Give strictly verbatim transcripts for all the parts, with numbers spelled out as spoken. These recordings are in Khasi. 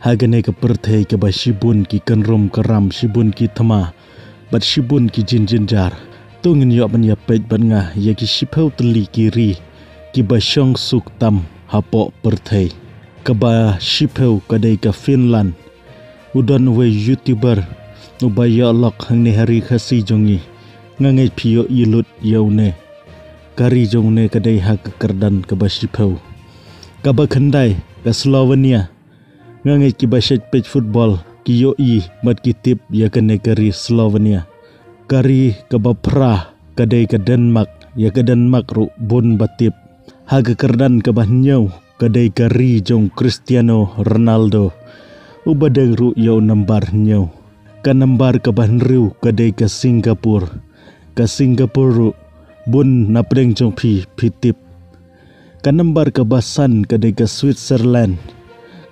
Ha kane ka pyrthei kaba shibun ki kynrum kyram, shibun ki thma bad shibun ki jingjynjar, to ngin ïoh ban ïa peit bad nga ïa ki shiphew tylli ki ri kiba shong suk tam hapoh pyrthei. Kaba shiphew ka dei ka Finland. U don uwei YouTuber uba ïoh lok hangne ha ri Khasi jong ngi. Nga ngeit phi ïohi lut ïa une. Ka ri jong une ka dei ha ka kyrdan kaba shiphew. Kaba khyndai ka Slovenia. Nga ngeit kiba shait peit football ki ïohi bad ki tip ïa kane ka ri Slovenia. Ka ri kaba phra ka dei ka Denmark, ïa ka Denmark ruh bun ba tip. Ha ka kyrdan kaba hynñiew ka dei ka ri jong Cristiano Ronaldo, uba deng ruh ïa u nambar hynñiew. Ka nambar kaba hynriew ka dei ka Singapore. Ka Singapore ruh bun na pdeng jong phi phi tip. Ka nambar kaba san ka dei ka Switzerland.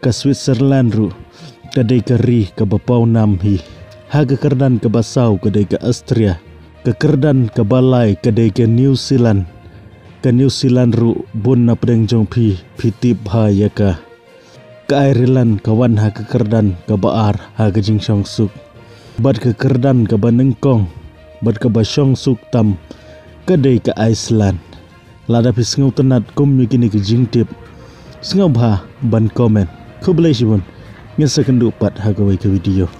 Ka Switzerland ruh ka dei ka ri kaba pawnam hi. Ha ka kyrdan kaba saw ka dei ka Austria. Ka kyrdan kaba lai ka dei ka New Zealand. Ka New Zealand ruh bun na pdeng jong phi phi tip bha ïa ka. Ka Ireland ka wan ha ka kyrdan kaba ar ha ka jingshongsuk. Bad ka kyrdan kaba nyngkong bad kaba shongsuk tam ka dei ka Iceland. Lada phi sngewtynnat kum ïa kine ki jingtip, sngewbha ban comment. Khublei shibun. Ngin sa kynduh pat ha kawei ka video.